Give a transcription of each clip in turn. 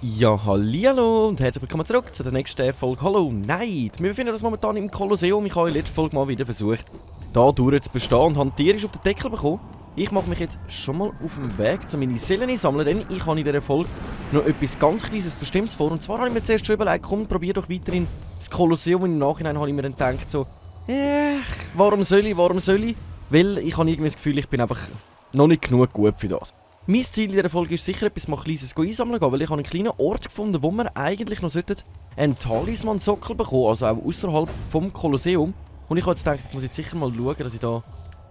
Ja, hallihallo und herzlich willkommen zurück zu der nächsten Folge Hollow Knight. Wir befinden uns momentan im Kolosseum. Ich habe in der letzten Folge mal wieder versucht, hier durch zu bestehen und habe tierisch auf den Deckel bekommen. Ich mache mich jetzt schon mal auf den Weg, um meine Seelen einsammeln, denn ich habe in dieser Folge noch etwas ganz Kleines Bestimmtes vor. Und zwar habe ich mir zuerst schon überlegt, komm, probier doch weiterhin das Kolosseum. Und im Nachhinein habe ich mir dann gedacht so, warum soll ich? Weil ich habe irgendwie das Gefühl, ich bin einfach noch nicht genug gut für das. Mein Ziel in dieser Folge ist sicher etwas mal Kleines einsammeln gehen, weil ich habe einen kleinen Ort gefunden, wo wir eigentlich noch einen Talisman-Sockel bekommen, also auch außerhalb vom Kolosseum. Und ich habe jetzt gedacht, ich muss jetzt sicher mal schauen, dass ich da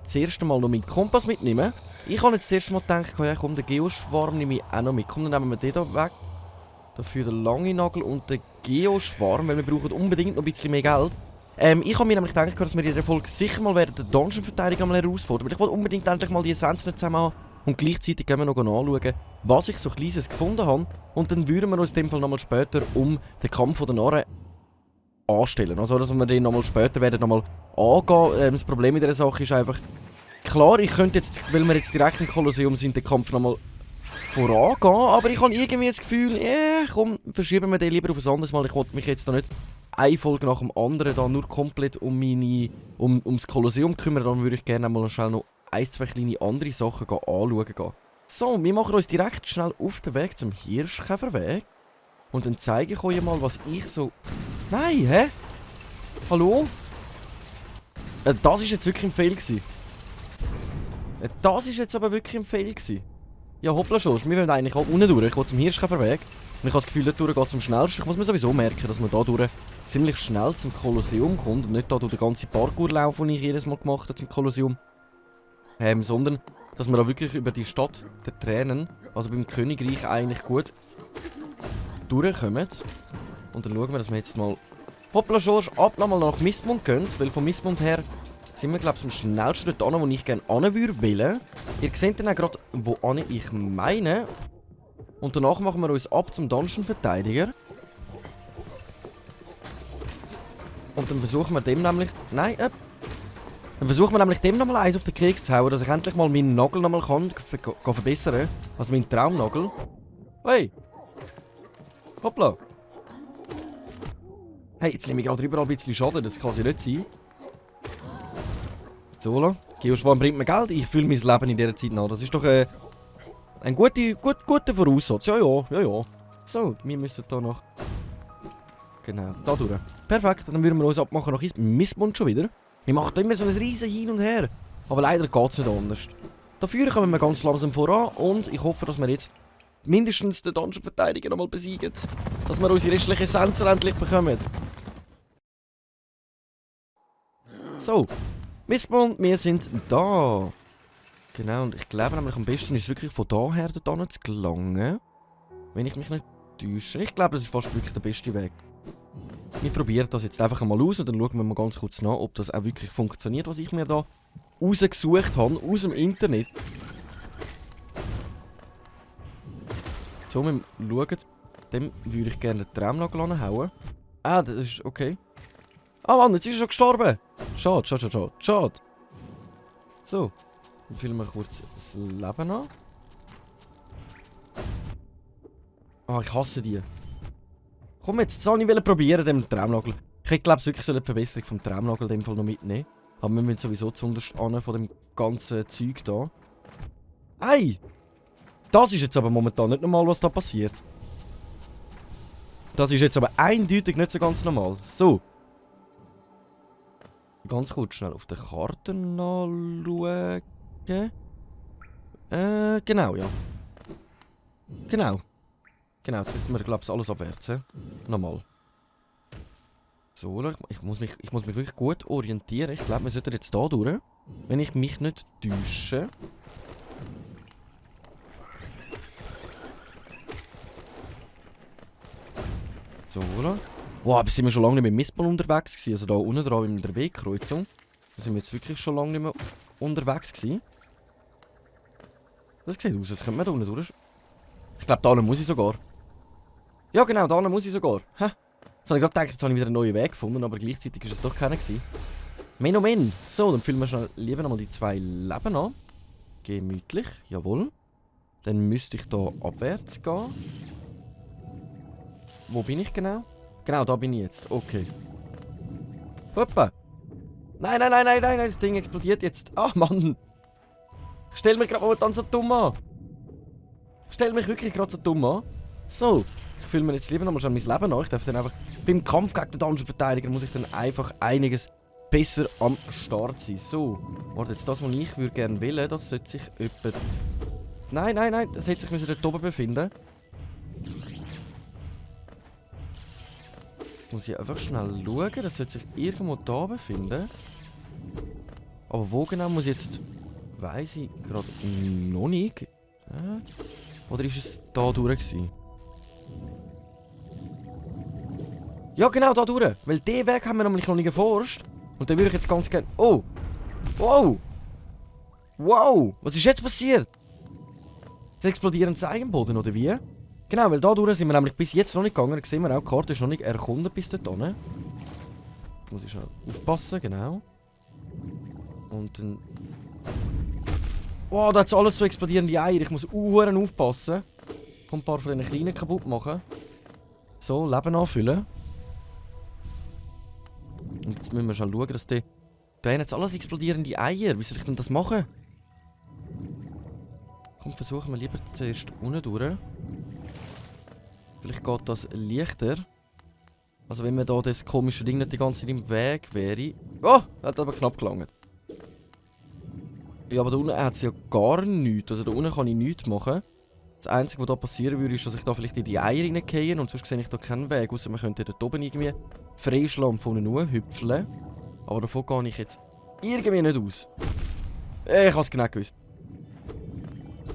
das erste Mal noch meinen Kompass mitnehme. Ich habe jetzt das erste Mal gedacht, ja komm, den Geoschwarm nehme ich auch noch mit. Komm, dann nehmen wir den hier weg. Dafür den langen Nagel und den Geoschwarm, weil wir brauchen unbedingt noch ein bisschen mehr Geld. Ich habe mir nämlich gedacht, dass wir in dieser Folge sicher mal während der Dungeon-Verteidigung herausfordern, weil ich will unbedingt endlich mal die Essenzen zusammen haben. Und gleichzeitig gehen wir noch anschauen, was ich so Kleines gefunden habe. Und dann würden wir uns in dem Fall nochmal später um den Kampf der Narren anstellen. Also, dass wir den nochmal später werden nochmal angehen. Das Problem in dieser Sache ist einfach, klar, ich könnte jetzt, weil wir jetzt direkt im Kolosseum sind, den Kampf nochmal vorangehen. Aber ich habe irgendwie das Gefühl, komm, verschieben wir den lieber auf ein anderes Mal. Ich wollte mich jetzt da nicht eine Folge nach dem anderen da nur komplett ums Kolosseum kümmern. Dann würde ich gerne mal schnell noch ein, zwei kleine andere Sachen anschauen. So, wir machen uns direkt schnell auf den Weg zum Hirschkäferweg. Und dann zeige ich euch mal, was ich so... Nein, hä? Hallo? Das war jetzt wirklich ein Fail gewesen. Das ist jetzt aber wirklich ein Fail gewesen. Ja, hoppla schon, wir wollen eigentlich auch unten durch. Ich will zum Hirschkäferweg. Und ich habe das Gefühl, dort geht es am schnellsten. Ich muss mir sowieso merken, dass man da durch ziemlich schnell zum Kolosseum kommt. Und nicht da durch den ganzen Parkourlauf, den ich jedes Mal gemacht habe zum Kolosseum. Sondern, dass wir da wirklich über die Stadt der Tränen, also beim Königreich, eigentlich gut durchkommen. Und dann schauen wir, dass wir jetzt mal hoppla Schorsch ab nochmal nach Mistmund gehen, weil von Mistmund her sind wir, glaube ich, am schnellsten dort hin, wo ich gerne hin würde. Ihr seht dann auch gerade, wo ich meine. Und danach machen wir uns ab zum Dungeon-Verteidiger. Und dann versuchen wir dem nämlich... Nein, dann versuchen wir nämlich dem nochmal eins auf den Keks zu hauen, dass ich endlich mal meinen Nagel nochmal verbessern kann. Also meinen Traumnagel. Hey! Hoppla! Hey, jetzt nehme ich gerade überall ein bisschen Schaden, das kann ja nicht sein. So, Geoschwarm bringt mir Geld, ich fühle mein Leben in dieser Zeit nach. Das ist doch ein guter Voraussatz. Ja. So, wir müssen da noch... Genau, da durch. Perfekt, dann würden wir uns abmachen nach Mistmund schon wieder. Wir machen immer so ein riesen Hin und Her. Aber leider geht es nicht anders. Dafür kommen wir ganz langsam voran und ich hoffe, dass wir jetzt mindestens den Dungeon-Verteidiger nochmal besiegen. Dass wir unsere restlichen Essenzen endlich bekommen. So, Mistmund, wir sind da. Genau, und ich glaube nämlich am besten ist es wirklich von daher dort zu gelangen. Wenn ich mich nicht täusche. Ich glaube, das ist fast wirklich der beste Weg. Wir probieren das jetzt einfach mal aus und dann schauen wir mal ganz kurz nach, ob das auch wirklich funktioniert, was ich mir da rausgesucht habe, aus dem Internet. So, wir schauen. Dem würde ich gerne den Traumnagel anhauen. Ah, das ist okay. Ah Mann, jetzt ist er schon gestorben. Schade. So, dann füllen wir kurz das Leben an. Ah, ich hasse die. Komm jetzt, das soll ich probieren, den Traumnagel. Ich glaube, es wirklich so eine Verbesserung vom Traumnagel in dem Fall noch mitnehmen. Aber wir müssen sowieso zuunterst an von dem ganzen Zeug da. Ei! Das ist jetzt aber momentan nicht normal, was da passiert. Das ist jetzt aber eindeutig nicht so ganz normal. So. Ganz kurz schnell auf der Karte nachschauen. Genau, ja. Genau, jetzt müssen wir, glaube ich, alles abwärts. Nochmal. So, ich muss mich wirklich gut orientieren. Ich glaube, wir sollten jetzt hier durch. Wenn ich mich nicht täusche. So, oder? Wow, aber sind wir schon lange nicht mehr mit Mistborn unterwegs gewesen. Also da unten dran in der Wegkreuzung. Da sind wir jetzt wirklich schon lange nicht mehr unterwegs gewesen. Das sieht aus, als könnte man da unten durch. Ich glaube, da muss ich sogar. Ja genau, da muss ich sogar. Hä? Jetzt habe ich gerade gedacht, jetzt habe ich wieder einen neuen Weg gefunden, aber gleichzeitig war es doch keiner gewesen. Menomen. So, dann füllen wir schnell lieber nochmal die 2 Leben an. Gemütlich, jawohl. Dann müsste ich hier abwärts gehen. Wo bin ich genau? Genau, da bin ich jetzt. Okay. Hoppa. Nein, nein, nein, nein, nein, das Ding explodiert jetzt. Ah, Mann. Ich stelle mich gerade momentan so dumm an. Ich stelle mich wirklich gerade so dumm an. So. Ich fülle mir jetzt lieber nochmal schon mein Leben an. Ich darf dann einfach... Beim Kampf gegen den Dungeon-Verteidiger muss ich dann einfach einiges besser am Start sein. So. Warte, jetzt das, was ich würde gerne wählen, das sollte sich etwa... Nein, nein, nein, das hätte sich dort oben befinden. Muss ich einfach schnell schauen, das sollte sich irgendwo da befinden. Aber wo genau muss ich jetzt... Weiss ich gerade noch nicht. Oder ist es da durch gewesen? Ja genau, da durch. Weil den Weg haben wir nämlich noch nicht erforscht. Und den würde ich jetzt ganz gerne... Oh! Wow! Wow! Was ist jetzt passiert? Das explodierende Eigenboden, oder wie? Genau, weil da durch sind wir nämlich bis jetzt noch nicht gegangen. Da sehen wir auch, die Karte ist noch nicht erkunden bis dorthin. Muss ich schnell aufpassen, genau. Und dann... Wow, da hat alles so explodierende Eier. Ich muss aufpassen. Ein paar von den kleinen kaputt machen. So, Leben anfüllen. Und jetzt müssen wir schon schauen, dass die... Da haben jetzt alles explodierende Eier. Wie soll ich denn das machen? Komm, versuchen wir lieber zuerst unten durch. Vielleicht geht das leichter. Also wenn mir da das komische Ding nicht die ganze Zeit im Weg wäre. Oh, hat aber knapp gelangt. Ja, aber da unten hat es ja gar nichts. Also da unten kann ich nichts machen. Das Einzige, was da passieren würde, ist, dass ich da vielleicht in die Eier reingehe und sonst sehe ich da keinen Weg. Außer man könnte dort oben irgendwie freischlagen und von unten nur hüpfeln. Aber davon gehe ich jetzt irgendwie nicht aus. Ich habe es genau gewusst.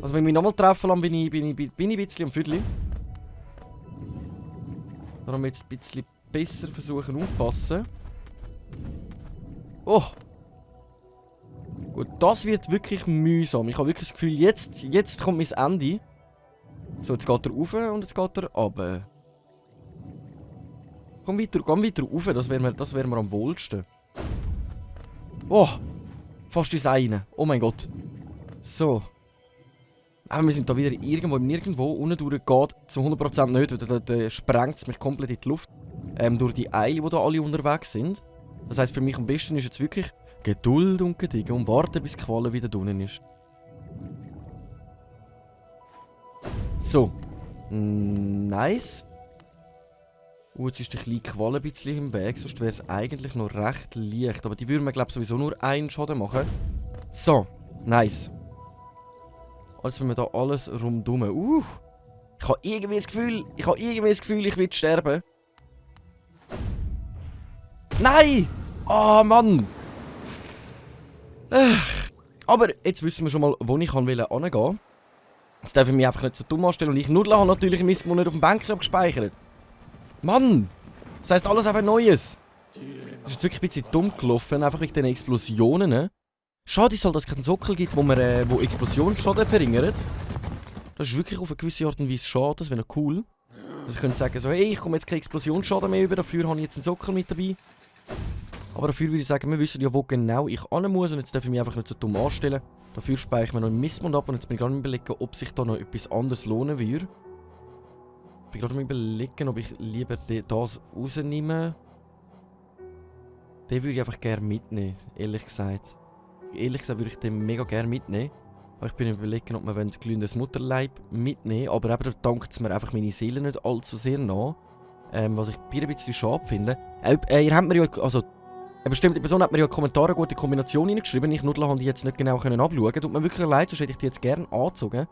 Also wenn ich mich nochmal treffen lasse, bin ich ein bisschen am Viertel. Darum jetzt ein bisschen besser versuchen aufpassen. Oh! Gut, das wird wirklich mühsam. Ich habe wirklich das Gefühl, jetzt kommt mein Ende. So, jetzt geht er rauf und jetzt geht er runter. Komm weiter rauf, das wär mir am wohlsten. Oh! Fast ins eine. Oh mein Gott. So. Aber wir sind da wieder irgendwo im Nirgendwo. Unten durch geht zu 100% nicht. Da sprengt es mich komplett in die Luft. Durch die Eile, die da alle unterwegs sind. Das heisst, für mich am besten ist jetzt wirklich Geduld und Geduld und warten, bis die Qualle wieder drinnen ist. So. Nice. Jetzt ist die kleine Qualle ein bisschen im Weg, sonst wäre es eigentlich noch recht leicht. Aber die würden mir, glaube ich, sowieso nur einen Schaden machen. So. Nice. Als wenn wir da alles rundum. Ich habe irgendwie das Gefühl, ich will sterben. Nein! Ah, Mann! Aber jetzt wissen wir schon mal, wo ich hingehen will. Jetzt darf ich mich einfach nicht so dumm anstellen. Und ich Nudler habe natürlich im Mist nicht auf dem Bänkchen abgespeichert. Mann! Das heisst alles einfach Neues. Das ist jetzt wirklich ein bisschen dumm gelaufen, einfach wegen diesen Explosionen. Schade ist halt, dass es keinen Sockel gibt, wo Explosionsschaden verringert. Das ist wirklich auf eine gewisse Art und Weise schade, das wäre noch cool. Also ich könnte sagen so, hey, ich komme jetzt keinen Explosionsschaden mehr über, dafür habe ich jetzt einen Sockel mit dabei. Aber dafür würde ich sagen, wir wissen ja, wo genau ich hin muss und jetzt darf ich mich einfach nicht so dumm anstellen. Dafür speichere ich mir noch einen Mistmund ab und jetzt bin ich gerade am Überlegen, ob sich da noch etwas anderes lohnen würde. Ich bin gerade am Überlegen, ob ich lieber das rausnehme. Den würde ich einfach gerne mitnehmen, ehrlich gesagt. Ehrlich gesagt würde ich den mega gerne mitnehmen. Aber ich bin am Überlegen, ob wir ein glühendes Mutterleib mitnehmen. Aber eben, da dankt es mir einfach meine Seele nicht allzu sehr nach. Was ich ein bisschen schade finde. Ihr habt mir ja, also, eine bestimmte Person hat mir ja in Kommentare eine gute Kombination reingeschrieben. Ich Nudler habe die jetzt nicht genau abschauen. Tut mir wirklich leid, sonst hätte ich die jetzt gerne angezogen.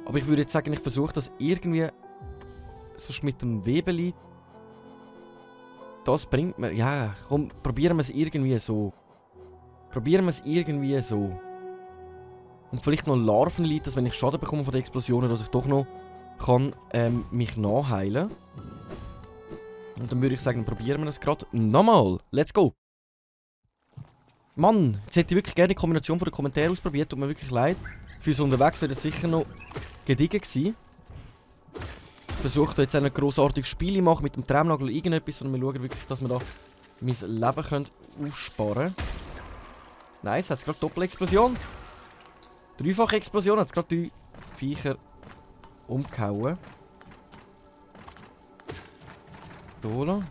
Aber ich würde jetzt sagen, ich versuche das irgendwie sonst mit dem Webeli. Das bringt mir. Ja, komm, probieren wir es irgendwie so. Und vielleicht noch Larvenlied, dass wenn ich Schaden bekomme von den Explosionen, dass ich doch noch kann mich nachheilen. Und dann würde ich sagen, probieren wir das gerade nochmal. Let's go! Mann, jetzt hätte ich wirklich gerne die Kombination von den Kommentaren ausprobiert. Tut mir wirklich leid. Für so unterwegs wäre das sicher noch gediegen gewesen. versuche da jetzt auch nicht grossartiges Spiele machen mit dem Traumnagel oder irgendetwas, sondern wir schauen wirklich, dass wir da mein Leben können aussparen können. Nice, hat es gerade Doppelexplosion. Dreifache Explosion, hat es gerade die Viecher umgehauen. So.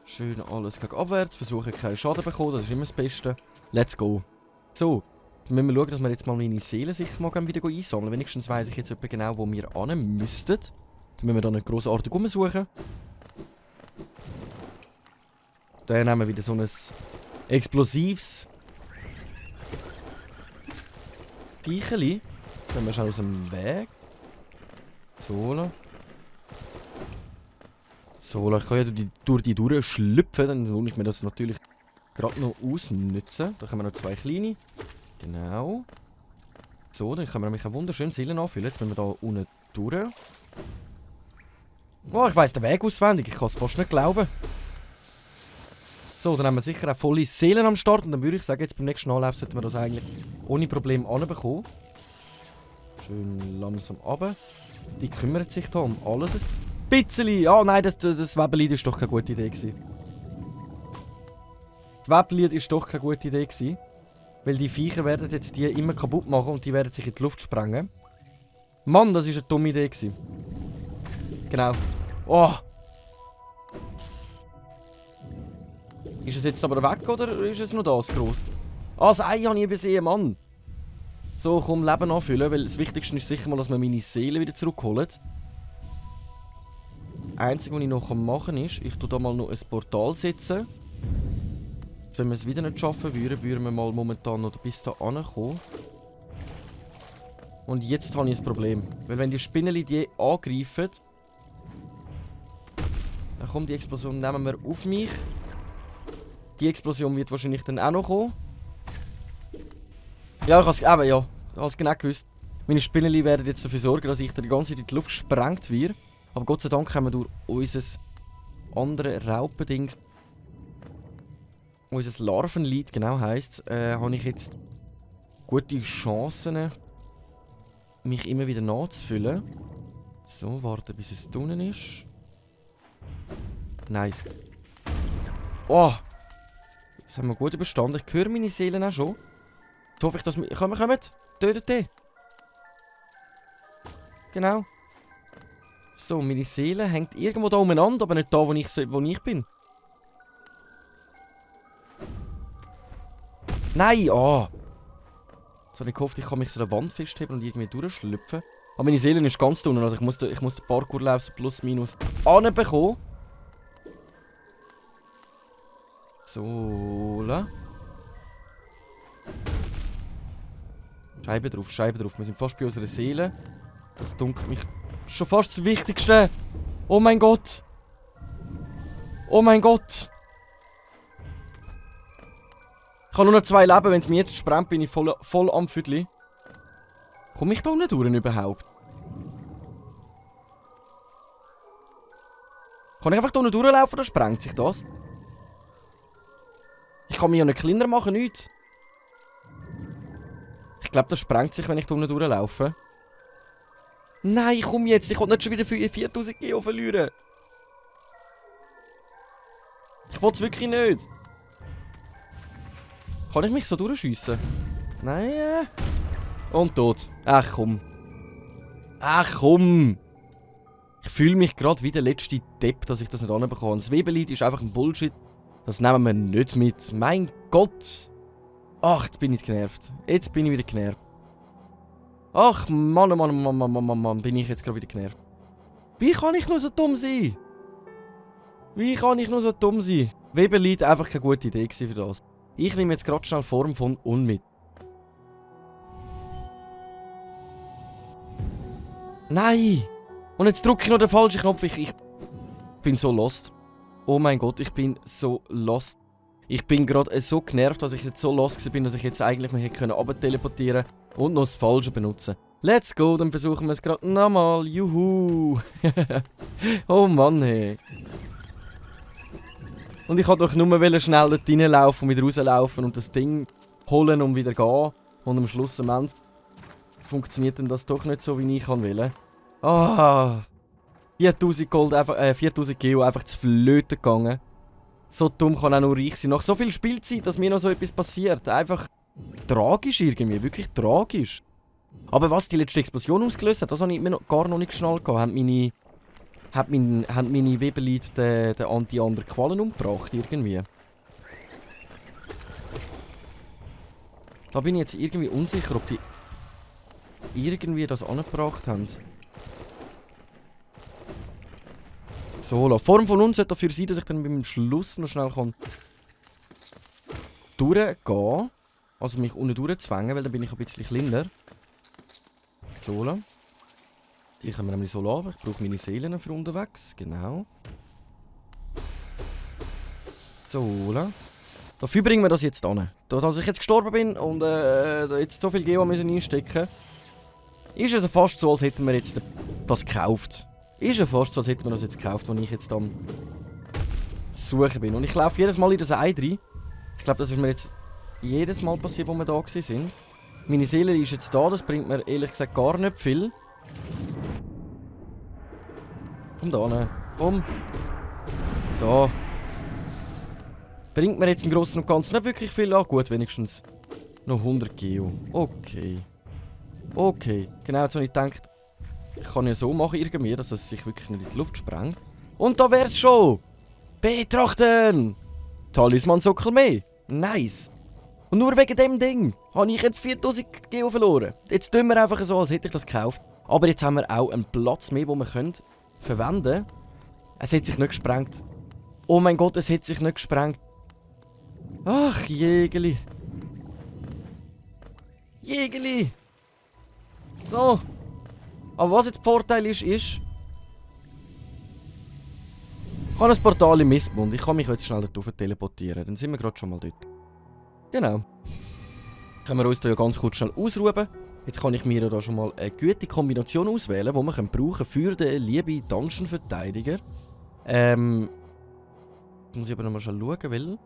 Schön alles gegen abwärts, versuchen keinen Schaden zu bekommen, das ist immer das Beste. Let's go. So, dann müssen wir schauen, dass wir jetzt mal meine Seelen sicher mal wieder einsammeln. Wenigstens weiss ich jetzt etwa genau, wo wir hin müssten. Dann müssen wir da nicht grossartig umsuchen. Dann nehmen wir wieder so ein explosives Viecheli. Dann wir schon aus dem Weg. So. So, ich kann ja durch die durchschlüpfen, dann will ich mir das natürlich gerade noch ausnutzen. Da haben wir noch 2 kleine. Genau. So, dann können wir nämlich einen wunderschönen Seelen anfüllen. Jetzt müssen wir da unten durch. Oh, ich weiss den Weg auswendig, ich kann es fast nicht glauben. So, dann haben wir sicher auch volle Seelen am Start. Und dann würde ich sagen, jetzt beim nächsten Anlauf sollten wir das eigentlich ohne Probleme anbekommen. Schön langsam runter. Die kümmert sich da um alles ein bisschen. Ah nein, das Weblied ist doch keine gute Idee gewesen. Das Weblied ist doch keine gute Idee gewesen. Weil die Viecher werden jetzt die immer kaputt machen und die werden sich in die Luft sprengen. Mann, das ist eine dumme Idee gewesen. Genau. Oh! Ist es jetzt aber weg oder ist es noch das groß? Ah, das Ei habe ich übersehen, Mann. So, komm, Leben anfüllen, weil das Wichtigste ist sicher mal, dass wir meine Seele wieder zurückholen. Das Einzige, was ich noch machen kann, ist, ich tue da mal noch ein Portal setzen. Wenn wir es wieder nicht schaffen würden, würden wir mal momentan noch bis da ankommen. Und jetzt habe ich ein Problem. Weil wenn die Spinneli die angreifen, dann kommt die Explosion, nehmen wir auf mich. Die Explosion wird wahrscheinlich dann auch noch kommen. Ja, ich habe es genau gewusst. Meine Spinneli werden jetzt dafür sorgen, dass ich da die ganze Zeit in die Luft gesprengt werde. Aber Gott sei Dank haben wir durch unser andere Raupending, unser Larvenlied genau heisst, habe ich jetzt gute Chancen, mich immer wieder nachzufüllen. So, warten bis es unten ist. Nice. Oh! Das haben wir gut überstanden. Ich höre meine Seelen auch schon. Jetzt hoffe ich, dass wir... Kommt! Tötet die! Genau. So, meine Seele hängt irgendwo da umeinander, aber nicht da, wo ich bin. Nein! Oh! Jetzt habe ich gehofft, ich kann mich so an der Wand festheben und irgendwie durchschlüpfen. Aber meine Seele ist ganz unten, also ich muss den Parkourlauf so plus minus anbekommen. So. Scheibe drauf, Scheibe drauf. Wir sind fast bei unserer Seele. Das dunkelt mich schon fast das Wichtigste. Oh mein Gott. Oh mein Gott. Ich habe nur noch 2 Leben. Wenn es mir jetzt sprengt, bin ich voll am Viertel. Komme ich da unten durch überhaupt? Kann ich einfach da unten durchlaufen, oder sprengt sich das? Ich kann mich ja nicht kleiner machen, nichts. Ich glaube, das sprengt sich, wenn ich da unten durchlaufe. Nein, komm jetzt. Ich will nicht schon wieder 4000 Geo verlieren. Ich will es wirklich nicht. Kann ich mich so durchschiessen? Nein. Und tot. Ach komm. Ach komm. Ich fühle mich gerade wie der letzte Depp, dass ich das nicht anbekomme. Das Webelied ist einfach ein Bullshit. Das nehmen wir nicht mit. Mein Gott. Ach, jetzt bin ich genervt. Jetzt bin ich wieder genervt. Ach, Mann, bin ich jetzt gerade wieder genervt. Wie kann ich nur so dumm sein? Wie kann ich nur so dumm sein? Webelied einfach keine gute Idee für das. Ich nehme jetzt gerade schnell Form von Un mit. Nein! Und jetzt drücke ich noch den falschen Knopf. Ich bin so lost. Oh mein Gott, ich bin so lost. Ich bin gerade so genervt, dass ich jetzt so lost bin, dass ich jetzt eigentlich mich hätte runter-teleportieren können und noch das Falsche benutzen. Let's go, dann versuchen wir es gerade nochmal. Juhu! Oh Mann, hey. Und ich wollte doch nur schnell dort reinlaufen und wieder rauslaufen und das Ding holen und wieder gehen. Und am Schluss, am Ende, funktioniert dann das doch nicht so, wie ich will. Ah, 4000 Gold, einfach, 4000 Geo einfach zu flöten gegangen. So dumm kann auch nur ich sein. Nach so viel Spielzeit, dass mir noch so etwas passiert. Einfach tragisch irgendwie, wirklich tragisch. Aber was die letzte Explosion ausgelöst hat, das habe ich mir gar noch nicht geschnallt. Haben meine Webelite die anderen Qualen umgebracht irgendwie? Da bin ich jetzt irgendwie unsicher, ob die irgendwie das angebracht haben. So, die Form von uns sollte dafür sein, dass ich dann beim Schluss noch schnell durchgehen kann. Also mich unten durchzwängen, weil dann bin ich ein bisschen kleiner. So, die können wir nämlich so lassen. Ich brauche meine Seelen für unterwegs. Genau. So, dafür bringen wir das jetzt an. Dass ich jetzt gestorben bin und jetzt so viel Geo müssen einstecken, ist es fast so, als hätten wir jetzt das gekauft. Ist es fast so, als hätten wir das jetzt gekauft, als ich jetzt am Suchen bin. Und ich laufe jedes Mal in das Ei rein. Ich glaube, das ist mir jetzt jedes Mal passiert, wo wir da sind. Meine Seele ist jetzt da, das bringt mir ehrlich gesagt gar nicht viel. Komm da hin. Komm. So. Bringt mir jetzt im Großen und Ganzen nicht wirklich viel an. Gut, wenigstens noch 100 Geo. Okay. Okay. Genau, jetzt habe ich gedacht, ich kann ja so machen irgendwie, dass es sich wirklich nicht in die Luft sprengt. Und da wär's schon. Betrachten. Talisman-Sockel mehr. Nice. Und nur wegen dem Ding habe ich jetzt 4000 Geo verloren. Jetzt tun wir einfach so, als hätte ich das gekauft. Aber jetzt haben wir auch einen Platz mehr, den wir verwenden können. Es hat sich nicht gesprengt. Oh mein Gott, es hat sich nicht gesprengt. Ach, Jägeli. Jägeli. So. Aber was jetzt der Vorteil ist, ich habe ein Portal im Mistmund. Ich kann mich jetzt schnell dort teleportieren. Dann sind wir gerade schon mal dort. Genau. Können wir uns da ja ganz kurz schnell ausruhen. Jetzt kann ich mir ja da schon mal eine gute Kombination auswählen, die wir brauchen für den lieben Dungeon-Verteidiger. Muss ich aber noch mal schauen, weil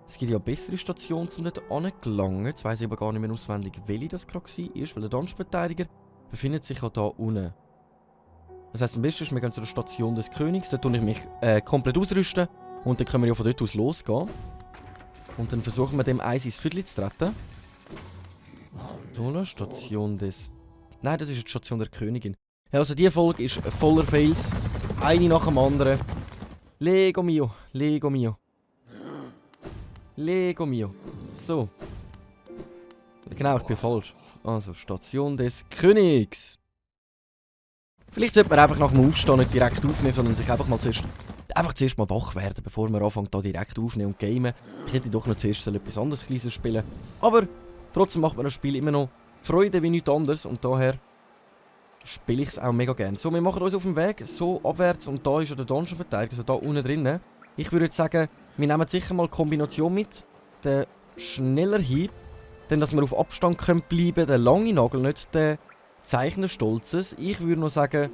es gibt ja bessere Stationen, um dort anzugelangen. Jetzt weiss ich aber gar nicht mehr auswendig, welche das gerade war, weil der Dungeon-Verteidiger befindet sich ja da unten. Das heisst, am besten ist, wir gehen zu der Station des Königs, da tue ich mich komplett ausrüsten und dann können wir ja von dort aus losgehen. Und dann versuchen wir dem Eis ins Viertel zu treten. So, Station des... Nein, das ist die Station der Königin. Ja, also diese Folge ist voller Fails. Eine nach dem anderen. Lego mio, Lego mio. Lego mio. So. Genau, ich bin falsch. Also, Station des Königs. Vielleicht sollte man einfach nach dem Aufstehen nicht direkt aufnehmen, sondern sich einfach zuerst mal wach werden, bevor man anfängt, da direkt aufnehmen und gamen. Ich hätte doch noch zuerst etwas anderes Kleines spielen. Aber trotzdem macht mir das Spiel immer noch Freude wie nichts anderes und daher spiele ich es auch mega gerne. So, wir machen uns auf den Weg, so abwärts und da ist ja der Dungeon-Verteidiger, also da unten drinnen. Ich würde jetzt sagen, wir nehmen sicher mal die Kombination mit. Der schneller Hieb, denn dass wir auf Abstand können bleiben, der lange Nagel, nicht der Zeichen des Stolzes. Ich würde noch sagen,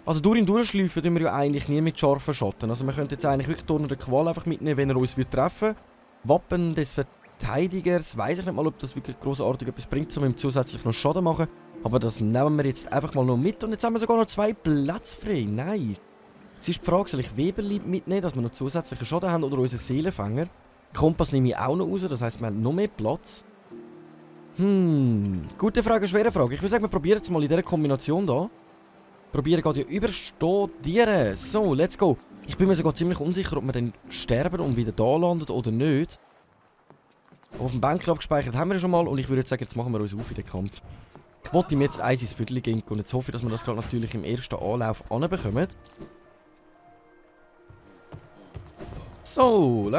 also durch ihn durchschleifen tun wir ja eigentlich nie mit scharfen Schatten. Also wir könnten jetzt eigentlich wirklich durch den Qual einfach mitnehmen, wenn er uns treffen würde. Wappen des Verteidigers, weiß ich nicht mal, ob das wirklich großartig etwas bringt, um ihm zusätzlich noch Schaden zu machen. Aber das nehmen wir jetzt einfach mal noch mit und jetzt haben wir sogar noch 2 Plätze frei. Nice. Jetzt ist die Frage, soll ich Weberlieb mitnehmen, dass wir noch zusätzlichen Schaden haben oder unseren Seelenfänger? Kompass nehme ich auch noch raus, das heisst, wir haben noch mehr Platz. Gute Frage, schwere Frage. Ich würde sagen, wir probieren jetzt mal in dieser Kombination da. Probieren geht ja überstudieren. So, let's go. Ich bin mir sogar ziemlich unsicher, ob wir dann sterben und wieder da landen oder nicht. Auf dem Bänkchen abgespeichert haben wir schon mal und ich würde jetzt sagen, jetzt machen wir uns auf in den Kampf. Ich wollte ihm jetzt eins ins Viertel gehen und jetzt hoffe ich, dass wir das gerade natürlich im ersten Anlauf anbekommen. So,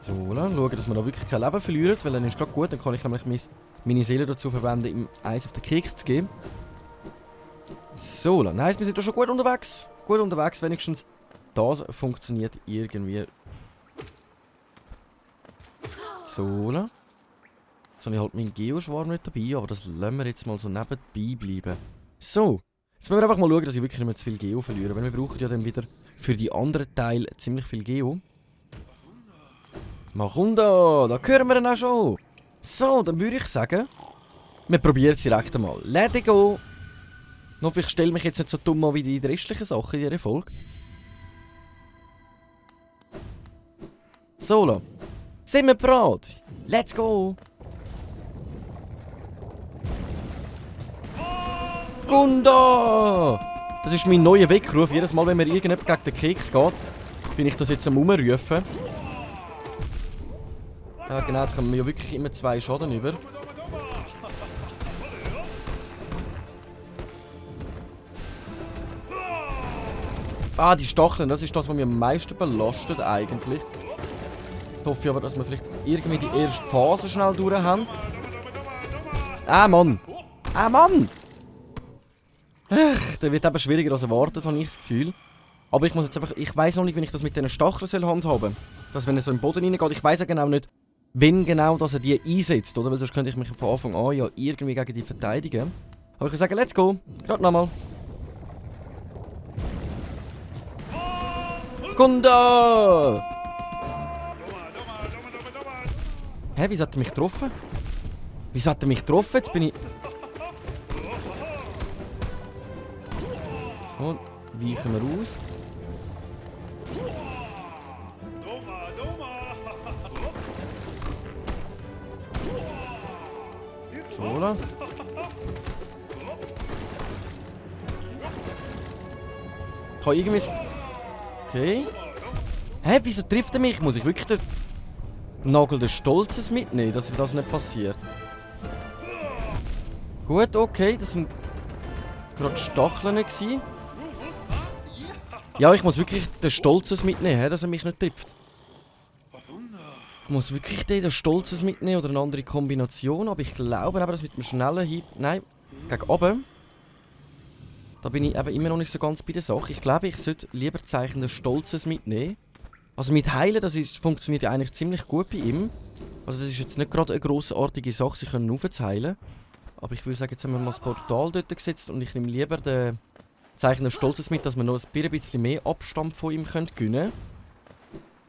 So, schauen, dass wir da wirklich kein Leben verlieren, weil dann ist es gut, dann kann ich nämlich meine Seele dazu verwenden, ihm eins auf den Keks zu geben. So, nice, wir sind da schon gut unterwegs. Gut unterwegs, wenigstens. Das funktioniert irgendwie. So, jetzt habe ich halt meinen Geoschwarm nicht dabei, aber das lassen wir jetzt mal so nebenbei bleiben. So, jetzt müssen wir einfach mal schauen, dass ich wirklich nicht mehr zu viel Geo verliere, weil wir brauchen ja dann wieder für die anderen Teile ziemlich viel Geo. Mach runter, da hören wir ihn auch schon. So, dann würde ich sagen, wir probieren es direkt einmal. Let it go. Noch ich stelle mich jetzt nicht so dumm an wie die restlichen Sachen in dieser Folge. So, sind wir bereit? Let's go. Gunda! Das ist mein neuer Weckruf. Jedes Mal, wenn mir irgendjemand gegen den Keks geht, bin ich das jetzt am Umrufen. Ja genau, jetzt kommen wir ja wirklich immer 2 Schaden über. Ah, die Stacheln, das ist das, was mich am meisten belastet eigentlich. Ich hoffe aber, dass wir vielleicht irgendwie die erste Phase schnell durch haben. Ah, Mann! Ah, Mann! Der wird eben schwieriger als erwartet, habe ich das Gefühl. Aber ich muss jetzt einfach... Ich weiss noch nicht, wie ich das mit diesen Stacheln handhaben soll. Dass wenn er so im Boden reingeht, ich weiss ja genau nicht, wenn genau dass er die einsetzt, oder? Weil sonst könnte ich mich von Anfang an ja irgendwie gegen die verteidigen. Aber ich würde sagen, let's go! Gerade nochmal. Gunda! Hä, wieso hat er mich getroffen? Wieso hat er mich getroffen? Jetzt bin ich... So, weichen wir aus. So, da. Ich kann irgendwie... Okay. Hä, wieso trifft er mich? Muss ich wirklich den Nagel des Stolzes mitnehmen, dass das nicht passiert? Gut, okay, das sind gerade Stacheln gewesen. Ja, ich muss wirklich den Stolzes mitnehmen, dass er mich nicht trifft. Ich muss wirklich den Stolzes mitnehmen oder eine andere Kombination, aber ich glaube aber, dass mit dem schnellen Hieb... Nein, gegen oben. Da bin ich eben immer noch nicht so ganz bei der Sache. Ich glaube, ich sollte lieber Zeichen des Stolzes mitnehmen. Also mit Heilen, das funktioniert ja eigentlich ziemlich gut bei ihm. Also das ist jetzt nicht gerade eine grossartige Sache, sie können aufzeilen. Aber ich würde sagen, jetzt haben wir mal das Portal dort gesetzt und ich nehme lieber den Zeichen des Stolzes mit, dass wir noch ein bisschen mehr Abstand von ihm gewinnen können.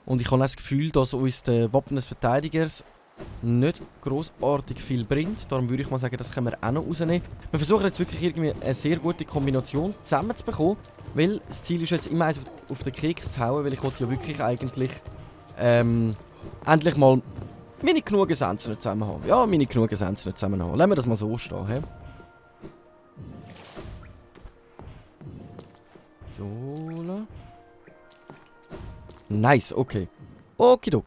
Und ich habe auch das Gefühl, dass uns der Wappen des Verteidigers nicht grossartig viel bringt. Darum würde ich mal sagen, das können wir auch noch rausnehmen. Wir versuchen jetzt wirklich irgendwie eine sehr gute Kombination zusammenzubekommen. Weil das Ziel ist jetzt immer auf den Keks zu hauen, weil ich wollte ja wirklich eigentlich endlich mal meine genug Essenzen zusammen haben. Ja, meine genug Essenzen zusammen haben. Lassen wir das mal so stehen. He? So. Nice, okay. Okido.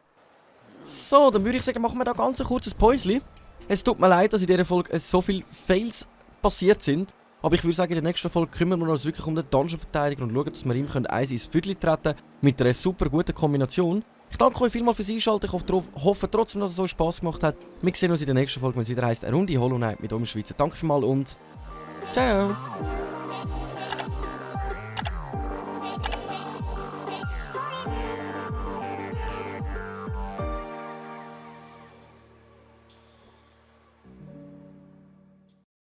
So, dann würde ich sagen, machen wir da ganz ein kurzes Päuschen. Es tut mir leid, dass in dieser Folge so viele Fails passiert sind. Aber ich würde sagen, in der nächsten Folge kümmern wir uns wirklich um den Dungeon-Verteidiger und schauen, dass wir ihm eins ins Viertel treten mit einer super guten Kombination. Ich danke euch vielmals fürs Einschalten. Ich hoffe trotzdem, dass es euch Spass gemacht hat. Wir sehen uns in der nächsten Folge, wenn es wieder heisst, eine Runde Hollow Knight mit Schweizer. Danke vielmals und ciao!